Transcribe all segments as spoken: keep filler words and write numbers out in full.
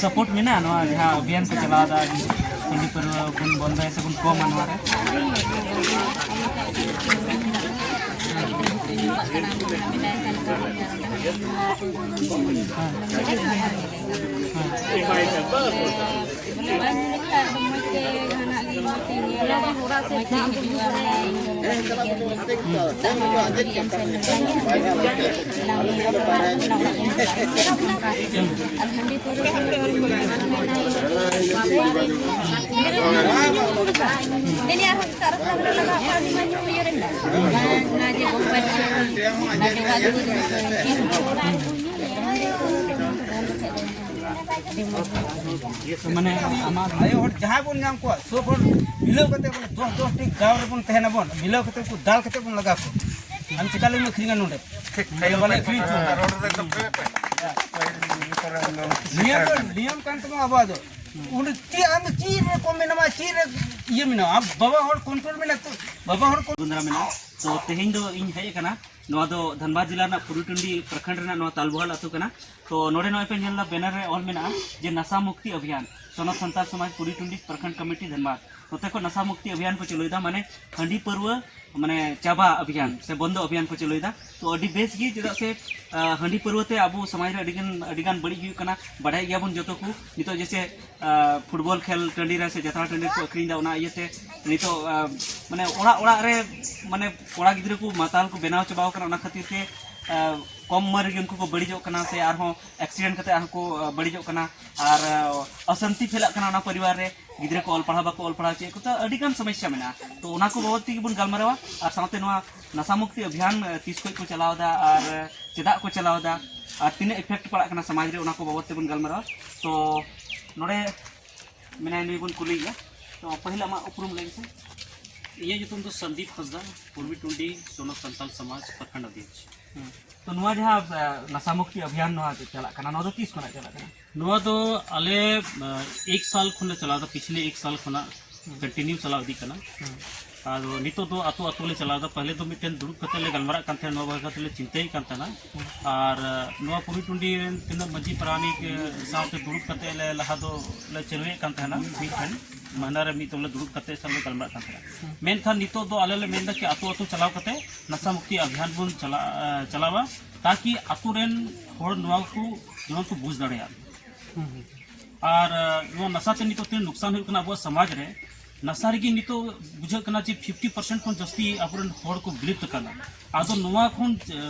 Support ᱢᱮᱱᱟᱜᱼᱟ ᱱᱚᱣᱟ ᱡᱟᱦᱟᱸ ᱚᱵᱷᱤᱭᱟᱱ ᱠᱚ ᱪᱟᱞᱟᱣ ᱮᱫᱟ, ᱦᱟᱺᱰᱤ ᱯᱟᱹᱨᱣᱟᱹ ᱵᱚᱱ ᱵᱚᱱᱫᱚᱭᱟ ᱥᱮ ᱵᱚᱱ ᱠᱚᱢᱟ ᱱᱚᱣᱟ ᱨᱮ? ᱢᱟᱱᱮ ᱟᱢᱟᱜ ᱟᱭᱳ ᱦᱚᱲ ᱡᱟᱦᱟᱸᱭ ᱵᱚᱱ ᱧᱟᱢ ᱠᱚᱣᱟ, ᱥᱚᱵ ᱦᱚᱲ ᱢᱤᱞᱟᱹᱣ ᱠᱟᱛᱮ ᱵᱚᱞᱮ ᱫᱚᱥ ᱫᱚᱥ ᱴᱤ ᱜᱟᱶ ᱨᱮᱵᱚᱱ ᱛᱟᱦᱮᱱᱟᱵᱚᱱ, ᱢᱤᱞᱟᱹᱣ ᱠᱟᱛᱮ ᱩᱱᱠᱩ ᱫᱟᱞ ᱠᱟᱛᱮ ᱵᱚᱱ ᱞᱟᱜᱟ ᱠᱚᱣᱟ᱾ ᱟᱢ ᱪᱮᱠᱟ ᱞᱮᱢ ᱟᱹᱠᱷᱨᱤᱧᱟ ᱱᱚᱰᱮ? ᱴᱷᱤᱠ, ᱱᱚᱰᱮ ᱵᱟᱞᱮ ᱟᱹᱠᱷᱨᱤᱧ ᱦᱚᱪᱚ ᱟᱢᱟ᱾ ᱱᱤᱭᱚᱢ ᱫᱚ, ᱱᱤᱭᱚᱢ ᱠᱟᱱ ᱛᱟᱵᱚᱱᱟ ᱟᱵᱚᱣᱟᱜ ᱫᱚ᱾ ᱩᱱᱤ ᱪᱮᱫ, ᱟᱢ ᱫᱚ ᱪᱮᱫ ᱨᱮ ᱠᱚᱢ ᱢᱮᱱᱟᱢᱟ, ᱪᱮᱫ ᱨᱮ ᱤᱭᱟᱹ ᱢᱮᱱᱟᱢᱟ? ᱟᱢ ᱵᱟᱵᱟ ᱦᱚᱲ ᱠᱚᱱᱴᱨᱳᱞ ᱢᱮᱱᱟᱜ ᱛᱚ, ᱵᱟᱵᱟ ᱦᱚᱲ ᱠᱚ- ᱜᱩᱸᱫᱽᱨᱟ ᱢᱮᱱᱟᱜᱼᱟ᱾ ᱛᱚ ᱛᱮᱦᱮᱧ ᱫᱚ ᱤᱧ ᱦᱮᱡ ᱟᱠᱟᱱᱟ, ᱱᱚᱣᱟ ᱫᱚ ᱫᱷᱟᱱᱵᱟᱫᱽ ᱡᱮᱞᱟ ᱨᱮᱱᱟᱜ ᱯᱩᱨᱩᱴᱩᱱᱰᱤ ᱯᱨᱚᱠᱷᱚᱸᱰ ᱨᱮᱱᱟᱜ ᱱᱚᱣᱟ ᱛᱟᱞᱵᱚᱦᱟᱞ ᱟᱹᱛᱩ ᱠᱟᱱᱟ᱾ ᱛᱚ ᱱᱚᱰᱮ ᱱᱚᱜᱼᱚᱭ ᱯᱮ ᱧᱮᱞ ᱮᱫᱟ, ᱵᱮᱱᱟᱨ ᱨᱮ ᱚᱞ ᱢᱮᱱᱟᱜᱼᱟ ᱡᱮ ᱱᱟᱥᱟ ᱢᱩᱠᱛᱤ ᱚᱵᱷᱤᱭᱟᱱ, ᱥᱚᱱᱚᱛ ᱥᱟᱱᱛᱟᱲ ᱥᱚᱢᱟᱡᱽ ᱯᱩᱨᱩᱴᱩᱱᱰᱤ ᱯᱨᱚᱠᱷᱚᱸᱰ ᱠᱚᱢᱤᱴᱤ ᱫᱷᱟᱱᱵᱟᱫᱽ᱾ ᱱᱚᱛᱮ ᱠᱷᱚᱱ ᱱᱟᱥᱟ ᱢᱩᱠᱛᱤ ᱚᱵᱷᱤᱭᱟᱱ ᱠᱚ ᱪᱟᱹᱞᱩᱭᱮᱫᱟ, ᱢᱟᱱᱮ ᱦᱟᱺᱰᱤ ᱯᱟᱹᱨᱣᱟᱹ ᱢᱟᱱᱮ ᱪᱟᱵᱟ ᱚᱵᱷᱤᱭᱟᱱ ᱥᱮ ᱵᱚᱱᱫᱚ ᱚᱵᱷᱤᱭᱟᱱ ᱠᱚ ᱪᱟᱹᱞᱩᱭᱮᱫᱟ᱾ ᱛᱚ ᱟᱹᱰᱤ ᱵᱮᱥ ᱜᱮ, ᱪᱮᱫᱟᱜ ᱥᱮ ᱟᱸ, ᱦᱟᱺᱰᱤ ᱯᱟᱹᱨᱣᱟᱹ ᱛᱮ ᱟᱵᱚ ᱥᱚᱢᱟᱡᱽ ᱨᱮ ᱟᱹᱰᱤᱜᱟᱱ, ᱟᱹᱰᱤᱜᱟᱱ ᱵᱟᱹᱲᱤᱡ ᱦᱩᱭᱩᱜ ᱠᱟᱱᱟ, ᱵᱟᱰᱟᱭ ᱜᱮᱭᱟᱵᱚᱱ ᱡᱚᱛᱚ ᱠᱚ᱾ ᱱᱤᱛᱚᱜ ᱡᱮᱥᱮ ᱟᱸ, ᱯᱷᱩᱴᱵᱚᱞ ᱠᱷᱮᱞ ᱴᱟᱺᱰᱤ ᱨᱮ ᱥᱮ ᱡᱟᱛᱨᱟ ᱴᱟᱺᱰᱤ ᱨᱮᱠᱚ ᱟᱹᱠᱷᱨᱤᱧ ᱮᱫᱟ, ᱚᱱᱟ ᱤᱭᱟᱹᱛᱮ ᱱᱤᱛᱚᱜ ᱟᱸ, ᱢᱟᱱᱮ ᱚᱲᱟᱜ ᱚᱲᱟᱜ ᱨᱮ ᱢᱟᱱᱮ ᱠᱚᱲᱟ ᱜᱤᱫᱽᱨᱟᱹ ᱠᱚ ᱢᱟᱛᱟᱞ ᱠᱚ ᱵᱮᱱᱟᱣ ᱪᱟᱵᱟᱣ ᱠᱟᱱᱟ᱾ ᱚᱱᱟ ᱠᱷᱟᱹᱛᱤᱨ ᱛᱮ ᱟᱸ, ᱠᱚᱢ ᱩᱢᱮᱨ ᱨᱮᱜᱮ ᱩᱱᱠᱩ ᱠᱚ ᱵᱟᱹᱲᱤᱡᱚᱜ ᱠᱟᱱᱟ ᱥᱮ ᱟᱨᱦᱚᱸ ᱮᱠᱥᱤᱰᱮᱱᱴ ᱠᱟᱛᱮ ᱟᱨᱦᱚᱸ ᱠᱚ ᱟᱸ, ᱵᱟᱹᱲᱤᱡᱚᱜ ᱠᱟᱱᱟ᱾ ᱟᱨ ᱟᱸ, ᱚᱥᱟᱱᱛᱤ ᱯᱷᱮᱞᱟᱜ ᱠᱟᱱᱟ ᱚᱱᱟ ᱯᱚᱨᱤᱵᱟᱨ ᱨᱮ, ᱜᱤᱫᱽᱨᱟᱹ ᱠᱚ ᱚᱞ ᱯᱟᱲᱦᱟᱣ ᱵᱟᱠᱚ ᱚᱞ ᱯᱟᱲᱦᱟᱣ ᱦᱚᱪᱚᱭᱮᱫ ᱠᱚ᱾ ᱛᱚ ᱟᱹᱰᱤ ᱜᱟᱱ ᱥᱚᱢᱚᱥᱥᱟ ᱢᱮᱱᱟᱜᱼᱟ᱾ ᱛᱚ ᱚᱱᱟ ᱠᱚ ᱵᱟᱵᱚᱫ ᱛᱮᱜᱮ ᱵᱚᱱ ᱜᱟᱞᱢᱟᱨᱟᱣᱟ, ᱟᱨ ᱥᱟᱶᱛᱮ ᱱᱚᱣᱟ ᱱᱟᱥᱟ ᱢᱩᱠᱛᱤ ᱚᱵᱷᱤᱭᱟᱱ ᱟᱸ, ᱛᱤᱥ ᱠᱷᱚᱱ ᱠᱚ ᱪᱟᱞᱟᱣ ᱮᱫᱟ ᱟᱨ ᱪᱮᱫᱟᱜ ᱠᱚ ᱪᱟᱞᱟᱣ ᱮᱫᱟ ᱟᱨ ᱛᱤᱱᱟᱹᱜ ᱤᱯᱷᱮᱠᱴ ᱯᱟᱲᱟᱜ ᱠᱟᱱᱟ ᱥᱚᱢᱟᱡᱽ ᱨᱮ, ᱚᱱᱟ ᱠᱚ ᱵᱟᱵᱚᱫ ᱛᱮᱵᱚᱱ ᱜᱟᱞᱢᱟᱨᱟᱣᱟ᱾ ᱛᱚ ᱱᱚᱰᱮ ᱢᱮᱱᱟᱭ, ᱱᱩᱭ ᱵᱚᱱ ᱠᱩᱞᱤᱭᱮᱭᱟ᱾ ᱛᱚ ᱯᱟᱹᱦᱤᱞ ᱟᱢᱟᱜ ᱩᱯᱨᱩᱢ ᱞᱟᱹᱭ ᱢᱮᱥᱮ᱾ ᱤᱧᱟᱹᱜ ᱧᱩᱛᱩᱢ ᱫᱚ ᱥᱚᱱᱫᱤᱯ ᱦᱟᱸᱥᱫᱟ, ᱯᱩᱨᱵᱤ ᱴᱩᱱᱰᱤ ᱥᱚᱱᱚᱛ ᱥᱟᱱᱛᱟᱞ ᱥᱚᱢᱟᱡᱽ ᱯᱨᱚᱠᱷᱚᱸᱰ ᱚᱫᱷᱭᱚᱠᱷ᱾ ᱦᱩᱸ᱾ ᱛᱚ ᱱᱚᱣᱟ ᱡᱟᱦᱟᱸ, ᱟ, ᱱᱟᱥᱟ ᱢᱩᱠᱛᱤ ᱚᱵᱷᱤᱭᱟᱱ ᱱᱚᱣᱟ ᱪᱟᱞᱟᱜ ᱠᱟᱱᱟ, ᱱᱚᱣᱟ ᱫᱚ ᱛᱤᱥ ᱠᱷᱚᱱᱟᱜ ᱪᱟᱞᱟᱜ ᱠᱟᱱᱟ? ᱱᱚᱣᱟ ᱫᱚ ᱟᱞᱮ, ᱟ, ᱮᱠ ᱥᱟᱞ ᱠᱷᱚᱱ ᱞᱮ ᱪᱟᱞᱟᱣ ᱮᱫᱟ, ᱯᱤᱪᱷᱞᱮ ᱮᱠ ᱥᱟᱞ ᱠᱷᱚᱱᱟᱜ ᱦᱩᱸ᱾ ᱠᱚᱱᱴᱤᱱᱤᱭᱩ ᱪᱟᱞᱟᱣ ᱤᱫᱤᱜ ᱠᱟᱱᱟ᱾ ᱦᱩᱸ᱾ ᱟᱫᱚ ᱱᱤᱛᱚᱜ ᱫᱚ ᱟᱛᱳ ᱟᱛᱳ ᱞᱮ ᱪᱟᱞᱟᱣ ᱮᱫᱟ᱾ ᱯᱟᱦᱞᱮ ᱫᱚ ᱢᱤᱫᱴᱮᱱ ᱫᱩᱲᱩᱵ ᱠᱟᱛᱮ ᱞᱮ ᱜᱟᱞᱢᱟᱨᱟᱜ ᱠᱟᱱ ᱛᱟᱦᱮᱸᱱᱟ, ᱱᱚᱣᱟ ᱵᱟᱠᱷᱨᱟ ᱛᱮᱞᱮ ᱪᱤᱱᱛᱟᱹᱭᱮᱫ ᱠᱟᱱ ᱛᱟᱦᱮᱸᱱᱟ᱾ ᱟᱨ ᱱᱚᱣᱟ ᱠᱩᱲᱤ ᱴᱩᱸᱰᱤ ᱨᱮᱱ ᱛᱤᱱᱟᱹᱜ ᱢᱟᱹᱡᱷᱤ ᱯᱟᱨᱟᱱᱤᱠ ᱥᱟᱶᱛᱮ ᱫᱩᱲᱩᱵ ᱠᱟᱛᱮ ᱞᱮ ᱞᱟᱦᱟ ᱫᱚ ᱞᱮ ᱪᱟᱹᱞᱩᱭᱮᱫ ᱠᱟᱱ ᱛᱟᱦᱮᱸᱱᱟ, ᱢᱤᱫᱴᱷᱮᱱ ᱢᱟᱦᱱᱟ ᱨᱮ ᱢᱤᱫ ᱫᱚᱢ ᱞᱮ ᱫᱩᱲᱩᱵ ᱠᱟᱛᱮ ᱥᱟᱞ ᱞᱮ ᱜᱟᱞᱢᱟᱨᱟᱜ ᱠᱟᱱ ᱛᱟᱦᱮᱸᱱᱟ᱾ ᱢᱮᱱᱠᱷᱟᱱ ᱱᱤᱛᱚᱜ ᱫᱚ ᱟᱞᱮ ᱞᱮ ᱢᱮᱱ ᱮᱫᱟ ᱠᱤ ᱟᱛᱳ ᱟᱛᱳ ᱪᱟᱞᱟᱣ ᱠᱟᱛᱮ ᱱᱟᱥᱟ ᱢᱩᱠᱛᱤ ᱚᱵᱷᱤᱭᱟᱱ ᱵᱚᱱ ᱪᱟᱞᱟᱜ, ᱪᱟᱞᱟᱣᱟ, ᱛᱟᱠᱤ ᱟᱛᱳ ᱨᱮᱱ ᱦᱚᱲ ᱱᱚᱣᱟ ᱠᱚ ᱡᱮᱢᱚᱱ ᱠᱚ ᱵᱩᱡᱽ ᱫᱟᱲᱮᱭᱟᱜ᱾ ᱟᱨ ᱱᱚᱣᱟ ᱱᱟᱥᱟ ᱛᱮ ᱱᱤᱛᱚᱜ ᱛᱤᱱᱟᱹᱜ ᱱᱩᱠᱥᱟᱱ ᱦᱩᱭᱩᱜ ᱠᱟᱱᱟ ᱟᱵᱚᱣᱟᱜ ᱥᱚᱢᱟᱡᱽ ᱨᱮ, ᱱᱟᱥᱟ ᱨᱮᱜᱮ ᱱᱤᱛᱚᱜ ᱵᱩᱡᱷᱟᱹᱜ ᱠᱟᱱᱟ ᱡᱮ ᱯᱷᱤᱯᱴᱤ ᱯᱟᱨᱥᱮᱱᱴ ᱠᱷᱚᱱ ᱡᱟᱹᱥᱛᱤ ᱟᱵᱚᱨᱮᱱ ᱦᱚᱲ ᱠᱚ ᱵᱤᱞᱤᱯᱛ ᱟᱠᱟᱱᱟ᱾ ᱟᱫᱚ ᱱᱚᱣᱟ ᱠᱷᱚᱱ,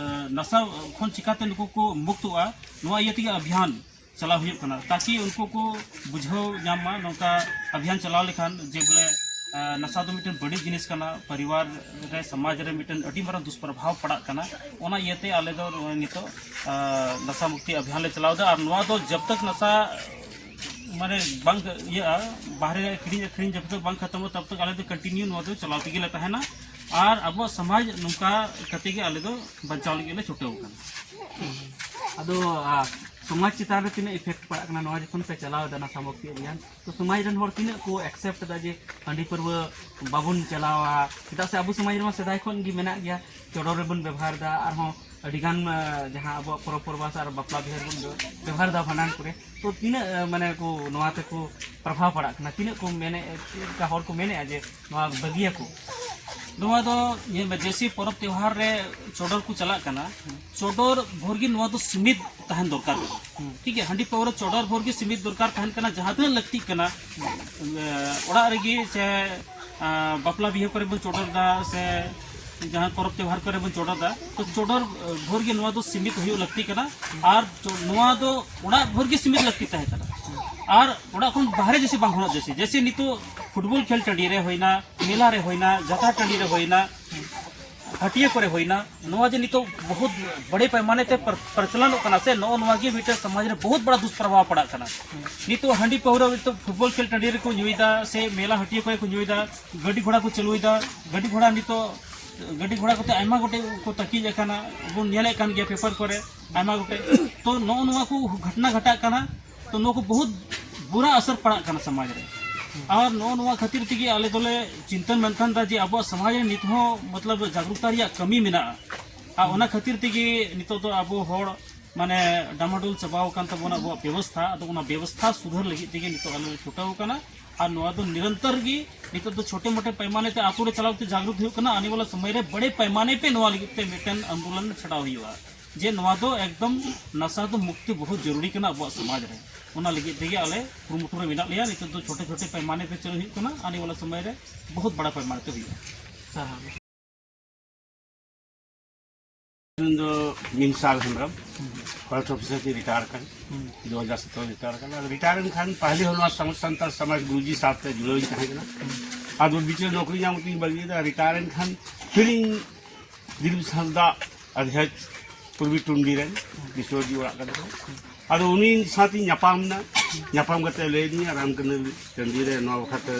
ᱱᱟᱥᱟ ᱠᱷᱚᱱ ᱪᱤᱠᱟᱛᱮ ᱱᱩᱠᱩ ᱠᱚ ᱢᱩᱠᱛᱚᱜᱼᱟ, ᱱᱚᱣᱟ ᱤᱭᱟᱹ ᱛᱮᱜᱮ ᱚᱵᱷᱤᱭᱟᱱ ᱪᱟᱞᱟᱣ ᱦᱩᱭᱩᱜ ᱠᱟᱱᱟ, ᱛᱟᱠᱤ ᱩᱱᱠᱩ ᱠᱚ ᱵᱩᱡᱷᱟᱹᱣ ᱧᱟᱢ ᱢᱟ᱾ ᱱᱚᱝᱠᱟ ᱚᱵᱷᱤᱭᱟᱱ ᱪᱟᱞᱟᱣ ᱞᱮᱠᱷᱟᱱ ᱡᱮ ᱵᱚᱞᱮ, ᱱᱟᱥᱟ ᱫᱚ ᱢᱤᱫᱴᱮᱱ ᱵᱟᱹᱲᱤᱡ ᱡᱤᱱᱤᱥ ᱠᱟᱱᱟ, ᱯᱚᱨᱤᱵᱟᱨ ᱨᱮ, ᱥᱚᱢᱟᱡᱽ ᱨᱮ ᱢᱤᱫᱴᱮᱱ ᱟᱹᱰᱤ ᱢᱟᱨᱟᱝ ᱫᱩᱥᱯᱨᱚᱵᱷᱟᱵᱽ ᱯᱟᱲᱟᱜ ᱠᱟᱱᱟ᱾ ᱚᱱᱟ ᱤᱭᱟᱹᱛᱮ ᱟᱞᱮ ᱫᱚ ᱱᱚᱜᱼᱚᱭ ᱱᱤᱛᱚᱜ ᱱᱟᱥᱟ ᱢᱩᱠᱛᱤ ᱚᱵᱷᱤᱭᱟᱱ ᱞᱮ ᱪᱟᱞᱟᱣ ᱮᱫᱟ᱾ ᱟᱨ ᱱᱚᱣᱟ ᱫᱚ ᱡᱟᱵ ᱛᱟᱠ ᱱᱟᱥᱟ ᱢᱟᱱᱮ ᱵᱟᱝ ᱤᱭᱟᱹᱜᱼᱟ, ᱵᱟᱦᱨᱮ ᱨᱮ ᱠᱤᱨᱤᱧ ᱟᱹᱠᱷᱨᱤᱧ ᱡᱟᱵ ᱛᱟᱠ ᱵᱟᱝ ᱠᱷᱟᱛᱚᱢᱚᱜᱼᱟ, ᱛᱟᱵ ᱛᱟᱠ ᱟᱞᱮ ᱫᱚ ᱠᱚᱱᱴᱤᱱᱤᱭᱩ ᱱᱚᱣᱟ ᱫᱚ ᱪᱟᱞᱟᱣ ᱛᱮᱜᱮ ᱞᱮ ᱛᱟᱦᱮᱱᱟ᱾ ᱟᱨ ᱟᱵᱚᱣᱟᱜ ᱥᱚᱢᱟᱡᱽ ᱱᱚᱝᱠᱟ ᱠᱟᱛᱮ ᱜᱮ ᱟᱞᱮ ᱫᱚ ᱵᱟᱧᱪᱟᱣ ᱞᱟᱹᱜᱤᱫ ᱞᱮ ᱪᱷᱩᱴᱟᱹᱣ ᱟᱠᱟᱱᱟ᱾ ᱟᱫᱚ ᱥᱚᱢᱟᱡᱽ ᱪᱮᱛᱟᱱ ᱨᱮ ᱛᱤᱱᱟᱹᱜ ᱤᱯᱷᱮᱠᱴ ᱯᱟᱲᱟᱜ ᱠᱟᱱᱟ ᱱᱚᱣᱟ ᱡᱚᱠᱷᱚᱱ ᱯᱮ ᱪᱟᱞᱟᱣ ᱮᱫᱟ ᱱᱟᱥᱟ ᱢᱩᱠᱛᱤ ᱚᱵᱷᱤᱭᱟᱱ? ᱛᱚ ᱥᱚᱢᱟᱡᱽ ᱨᱮᱱ ᱦᱚᱲ ᱛᱤᱱᱟᱹᱜ ᱠᱚ ᱮᱠᱥᱮᱯᱴ ᱮᱫᱟ ᱡᱮ ᱦᱟᱺᱰᱤ ᱯᱟᱹᱨᱣᱟᱹ ᱵᱟᱵᱚᱱ ᱪᱟᱞᱟᱣᱟ? ᱪᱮᱫᱟᱜ ᱥᱮ ᱟᱵᱚ ᱥᱚᱢᱟᱡᱽ ᱨᱮᱢᱟ ᱥᱮᱫᱟᱭ ᱠᱷᱚᱱ ᱜᱮ ᱢᱮᱱᱟᱜ ᱜᱮᱭᱟ, ᱪᱚᱰᱚᱨ ᱨᱮᱵᱚᱱ ᱵᱮᱵᱚᱦᱟᱨ ᱮᱫᱟ, ᱟᱨᱦᱚᱸ ᱟᱹᱰᱤᱜᱟᱱ ᱡᱟᱦᱟᱸ ᱟᱵᱚᱣᱟᱜ ᱯᱚᱨᱚᱵᱽ ᱯᱚᱨᱵᱟᱥ ᱟᱨ ᱵᱟᱯᱞᱟ ᱵᱤᱦᱟᱹ ᱨᱮᱵᱚᱱ ᱵᱮᱵᱚᱦᱟᱨ ᱮᱫᱟ ᱵᱷᱟᱸᱰᱟᱱ ᱠᱚᱨᱮ᱾ ᱛᱚ ᱛᱤᱱᱟᱹᱜ ᱢᱟᱱᱮ ᱠᱚ ᱱᱚᱣᱟ ᱛᱮᱠᱚ ᱯᱨᱚᱵᱷᱟᱵᱽ ᱯᱟᱲᱟᱜ ᱠᱟᱱᱟ? ᱛᱤᱱᱟᱹᱜ ᱠᱚ ᱢᱮᱱᱮᱫ, ᱪᱮᱫ ᱞᱮᱠᱟ ᱦᱚᱲ ᱠᱚ ᱢᱮᱱᱮᱫᱼᱟ ᱡᱮ ᱱᱚᱣᱟ ᱵᱟᱹᱜᱤᱭᱟᱠᱚ? ᱱᱚᱣᱟ ᱫᱚ ᱧᱮᱞ ᱢᱮ, ᱡᱮᱭᱥᱮ ᱯᱚᱨᱚᱵᱽ ᱛᱮᱣᱦᱟᱨ ᱨᱮ ᱪᱚᱰᱚᱨ ᱠᱚ ᱪᱟᱞᱟᱜ ᱠᱟᱱᱟ, ᱪᱚᱰᱚᱨ ᱵᱷᱳᱨ ᱜᱮ ᱱᱚᱣᱟ ᱫᱚ ᱥᱤᱢᱤᱛ ᱛᱟᱦᱮᱱ ᱫᱚᱨᱠᱟᱨ ᱠᱟᱱᱟ᱾ ᱴᱷᱤᱠ ᱜᱮᱭᱟ, ᱦᱟᱺᱰᱤ ᱯᱟᱹᱣᱨᱟᱹ ᱪᱚᱰᱚᱨ ᱵᱷᱳᱨ ᱜᱮ ᱥᱤᱢᱤᱛ ᱫᱚᱨᱠᱟᱨ ᱛᱟᱦᱮᱱ ᱠᱟᱱᱟ, ᱡᱟᱦᱟᱸ ᱛᱤᱱᱟᱹᱜ ᱞᱟᱹᱠᱛᱤᱜ ᱠᱟᱱᱟ᱾ ᱮ, ᱚᱲᱟᱜ ᱨᱮᱜᱮ ᱥᱮ, ᱟ, ᱵᱟᱯᱞᱟ ᱵᱤᱦᱟᱹ ᱠᱚᱨᱮ ᱵᱚᱱ ᱪᱚᱰᱚᱨ ᱮᱫᱟ, ᱥᱮ ᱡᱟᱦᱟᱸ ᱯᱚᱨᱚᱵᱽ ᱛᱮᱣᱦᱟᱨ ᱠᱚᱨᱮ ᱵᱚᱱ ᱪᱚᱰᱚᱨ ᱮᱫᱟ, ᱛᱚ ᱪᱚᱰᱚᱨ, ᱮ, ᱵᱷᱳᱨ ᱜᱮ ᱱᱚᱣᱟ ᱫᱚ ᱥᱤᱢᱤᱛ ᱦᱩᱭᱩᱜ ᱞᱟᱹᱠᱛᱤ ᱠᱟᱱᱟ᱾ ᱟᱨ ᱪᱚ-, ᱱᱚᱣᱟ ᱫᱚ ᱚᱲᱟᱜ ᱵᱷᱳᱨ ᱜᱮ ᱥᱤᱢᱤᱛ ᱞᱟᱹᱠᱛᱤ ᱛᱟᱦᱮᱸ ᱠᱟᱱᱟ᱾ ᱟᱨ ᱚᱲᱟᱜ ᱠᱷᱚᱱ ᱵᱟᱦᱨᱮ ᱡᱮᱭᱥᱮ ᱵᱟᱝ ᱦᱩᱭᱩᱜ, ᱡᱮᱭᱥᱮ, ᱡᱮᱭᱥᱮ ᱱᱤᱛᱚᱜ ᱯᱷᱩᱴᱵᱚᱞ ᱠᱷᱮᱞ ᱴᱟᱺᱰᱤ ᱨᱮ ᱦᱩᱭᱱᱟ, ᱢᱮᱞᱟ ᱨᱮ ᱦᱩᱭᱱᱟ, ᱡᱟᱛᱨᱟ ᱴᱟᱺᱰᱤ ᱨᱮ ᱦᱩᱭᱱᱟ, ᱦᱟᱹᱴᱤᱭᱟᱹ ᱠᱚᱨᱮ ᱦᱩᱭᱱᱟ, ᱱᱚᱣᱟ ᱡᱮ ᱱᱤᱛᱚᱜ ᱵᱚᱦᱩᱛ ᱵᱟᱲᱮ ᱯᱟᱭᱢᱟᱱᱮ ᱛᱮ ᱯᱨ-, ᱯᱨᱚᱪᱚᱞᱚᱱᱚᱜ ᱠᱟᱱᱟ ᱥᱮ, ᱱᱚᱜᱼᱚ ᱱᱚᱣᱟ ᱜᱮ ᱢᱤᱫᱴᱮᱱ ᱥᱚᱢᱟᱡᱽ ᱨᱮ ᱵᱚᱦᱩᱛ ᱵᱟᱲᱟ ᱫᱩᱥᱯᱨᱚᱵᱷᱟᱵᱽ ᱯᱟᱲᱟᱜ ᱠᱟᱱᱟ᱾ ᱱᱤᱛᱚᱜ ᱦᱟᱺᱰᱤ ᱯᱟᱹᱣᱨᱟᱹ ᱱᱤᱛᱚᱜ ᱯᱷᱩᱴᱵᱚᱞ ᱠᱷᱮᱞ ᱴᱟᱺᱰᱤ ᱨᱮᱠᱚ ᱧᱩᱭᱮᱫᱟ, ᱥᱮ ᱢᱮᱞᱟ ᱦᱟᱹᱴᱤᱭᱟᱹ ᱠᱚᱨᱮ ᱠᱚ ᱧᱩᱭᱮᱫᱟ, ᱜᱟᱹᱰᱤ ᱜᱷᱚᱲᱟ ᱠᱚ ᱪᱟᱹᱞᱩᱭᱮᱫᱟ, ᱜᱟᱹᱰᱤ ᱜᱷᱚᱲᱟ ᱱᱤᱛᱚᱜ, ᱜᱟᱹᱰᱤ ᱜᱷᱚᱲᱟ ᱠᱚᱛᱮ ᱟᱭᱢᱟ ᱜᱚᱴᱮᱡ ᱠᱚ ᱛᱟᱹᱠᱤᱡ ᱟᱠᱟᱱᱟ, ᱵᱚᱱ ᱧᱮᱞᱮᱫ ᱠᱟᱱ ᱜᱮᱭᱟ ᱯᱮᱯᱟᱨ ᱠᱚᱨᱮ ᱟᱭᱢᱟ ᱜᱚᱴᱮᱡ᱾ ᱛᱚ ᱱᱚᱜᱼᱚ ᱱᱚᱣᱟ ᱠᱚ ᱜᱷᱚᱴᱱᱟ ᱜᱷᱟᱴᱟᱜ ᱠᱟᱱᱟ, ᱛᱚ ᱱᱚᱣᱟ ᱠᱚ ᱵᱚᱦᱩᱛ ᱵᱩᱨᱟ ᱟᱥᱟᱨ ᱯᱟᱲᱟᱜ ᱠᱟᱱᱟ ᱥᱚᱢᱟᱡᱽ ᱨᱮ᱾ ᱟᱨ ᱱᱚᱜᱼᱚ ᱱᱚᱣᱟ ᱠᱷᱟᱹᱛᱤᱨ ᱛᱮᱜᱮ ᱟᱞᱮ ᱫᱚᱞᱮ ᱪᱤᱱᱛᱟᱹ ᱢᱮᱱᱛᱷᱟᱱ ᱫᱟ ᱡᱮ ᱟᱵᱚᱣᱟᱜ ᱥᱚᱢᱟᱡᱽ ᱨᱮ ᱱᱤᱛ ᱦᱚᱸ ᱢᱚᱛᱞᱚᱵ ᱡᱟᱜᱽᱨᱩᱠᱛᱟ ᱨᱮᱭᱟᱜ ᱠᱟᱹᱢᱤ ᱢᱮᱱᱟᱜᱼᱟ᱾ ᱟᱨ ᱚᱱᱟ ᱠᱷᱟᱹᱛᱤᱨ ᱛᱮᱜᱮ ᱱᱤᱛᱚᱜ ᱫᱚ ᱟᱵᱚ ᱦᱚᱲ ᱢᱟᱱᱮ ᱰᱟᱢᱟᱰᱳᱞ ᱪᱟᱵᱟᱣ ᱟᱠᱟᱱ ᱛᱟᱵᱚᱱᱟ ᱟᱵᱚᱣᱟᱜ ᱵᱮᱵᱚᱥᱛᱷᱟ᱾ ᱟᱫᱚ ᱚᱱᱟ ᱵᱮᱵᱚᱥᱛᱷᱟ ᱥᱩᱫᱷᱟᱹᱨ ᱞᱟᱹᱜᱤᱫ ᱛᱮᱜᱮ ᱱᱤᱛᱚᱜ ᱟᱞᱮ ᱞᱮ ᱪᱷᱩᱴᱟᱹᱣ ᱟᱠᱟᱱᱟ᱾ ᱟᱨ ᱱᱚᱣᱟ ᱫᱚ ᱱᱤᱨᱚᱱᱛᱚᱨ ᱜᱮ ᱱᱤᱛᱚᱜ ᱫᱚ ᱪᱷᱳᱴᱮ ᱢᱳᱴᱮ ᱯᱟᱭᱢᱟᱱᱮ ᱛᱮ ᱟᱛᱳ ᱨᱮ ᱪᱟᱞᱟᱣ ᱠᱟᱛᱮ ᱡᱟᱜᱽᱨᱩᱠ ᱦᱩᱭᱩᱜ ᱠᱟᱱᱟ᱾ ᱟᱱᱮ ᱣᱟᱞᱟ ᱥᱚᱢᱚᱭ ᱨᱮ ᱵᱚᱲᱮ ᱯᱟᱭᱢᱟᱱᱮ ᱯᱮ ᱱᱚᱣᱟ ᱞᱟᱹᱜᱤᱫ ᱛᱮ ᱢᱤᱫᱴᱮᱱ ᱟᱱᱫᱳᱞᱚᱱ ᱪᱷᱟᱰᱟᱣ ᱦᱩᱭᱩᱜᱼᱟ ᱡᱮ ᱱᱚᱣᱟ ᱫᱚ ᱮᱠᱫᱚᱢ ᱱᱟᱥᱟ ᱫᱚ ᱢᱩᱠᱛᱤ ᱵᱚᱦᱩᱛ ᱡᱚᱨᱩᱨᱤ ᱠᱟᱱᱟ ᱟᱵᱚᱣᱟᱜ ᱥᱚᱢᱟᱡᱽ ᱨᱮ᱾ ᱚᱱᱟ ᱞᱟᱹᱜᱤᱫ ᱛᱮᱜᱮ ᱟᱞᱮ ᱠᱩᱨᱩᱢᱩᱴᱩ ᱨᱮ ᱢᱮᱱᱟᱜ ᱞᱮᱭᱟ᱾ ᱱᱤᱛᱚᱜ ᱫᱚ ᱪᱷᱳᱴᱮ ᱪᱷᱳᱴᱮ ᱯᱟᱭᱢᱟᱱᱮ ᱯᱮ ᱪᱟᱹᱞᱩ ᱦᱩᱭᱩᱜ ᱠᱟᱱᱟ, ᱟᱱᱮ ᱣᱟᱞᱟ ᱥᱚᱢᱚᱭ ᱨᱮ ᱵᱚᱦᱩᱛ ᱵᱟᱲᱟ ᱯᱟᱭᱢᱟᱱᱮ ᱛᱮ ᱦᱩᱭᱩᱜᱼᱟ᱾ ᱤᱧ ᱫᱚ ᱢᱤᱱᱥᱟᱞ ᱦᱮᱢᱵᱨᱚᱢ, ᱯᱷᱚᱨᱮᱥᱴ ᱚᱯᱷᱤᱥᱟᱨ ᱛᱮ ᱨᱤᱴᱟᱭᱟᱨ ᱠᱟᱱ, ᱫᱩ ᱦᱟᱡᱟᱨ ᱥᱚᱛᱨᱚ ᱨᱤᱴᱟᱭᱟᱨ ᱠᱟᱱᱟ᱾ ᱟᱫᱚ ᱨᱤᱴᱟᱭᱟᱨ ᱮᱱ ᱠᱷᱟᱱ ᱯᱟᱦᱞᱮ ᱦᱚᱸ ᱱᱚᱣᱟ ᱥᱟᱢᱟᱡᱽ, ᱥᱟᱱᱛᱟᱲ ᱥᱚᱢᱟᱡᱽ ᱜᱩᱨᱩᱡᱤ ᱥᱟᱶᱛᱮ ᱡᱩᱲᱟᱹᱣ ᱤᱧ ᱛᱟᱦᱮᱸ ᱠᱟᱱᱟ᱾ ᱟᱫᱚ ᱵᱤᱪᱟᱹᱨ ᱱᱚᱠᱨᱤ ᱧᱟᱢ ᱠᱟᱛᱮᱧ ᱵᱟᱹᱜᱤᱭᱮᱫᱟ᱾ ᱨᱤᱴᱟᱭᱟᱨ ᱮᱱ ᱠᱷᱟᱱ ᱯᱷᱤᱨᱤᱧ ᱫᱤᱞᱤᱯ ᱦᱟᱸᱥᱫᱟ ᱟᱫᱷᱭᱟᱪ ᱯᱩᱨᱵᱤ ᱴᱩᱱᱰᱤ ᱨᱮᱱ ᱠᱤᱥᱳᱨ ᱡᱤ ᱚᱲᱟᱜ ᱠᱟᱱ ᱛᱟᱠᱚ᱾ ᱟᱫᱚ ᱩᱱᱤ ᱥᱟᱶᱛᱮᱧ ᱧᱟᱯᱟᱢ ᱮᱱᱟ᱾ ᱧᱟᱯᱟᱢ ᱠᱟᱛᱮ ᱞᱟᱹᱭ ᱟᱹᱫᱤᱧᱟ ᱨᱟᱢᱠᱟᱹᱱᱟᱹ ᱴᱟᱺᱰᱤ ᱨᱮ ᱱᱚᱣᱟ ᱵᱟᱠᱷᱨᱟᱛᱮ,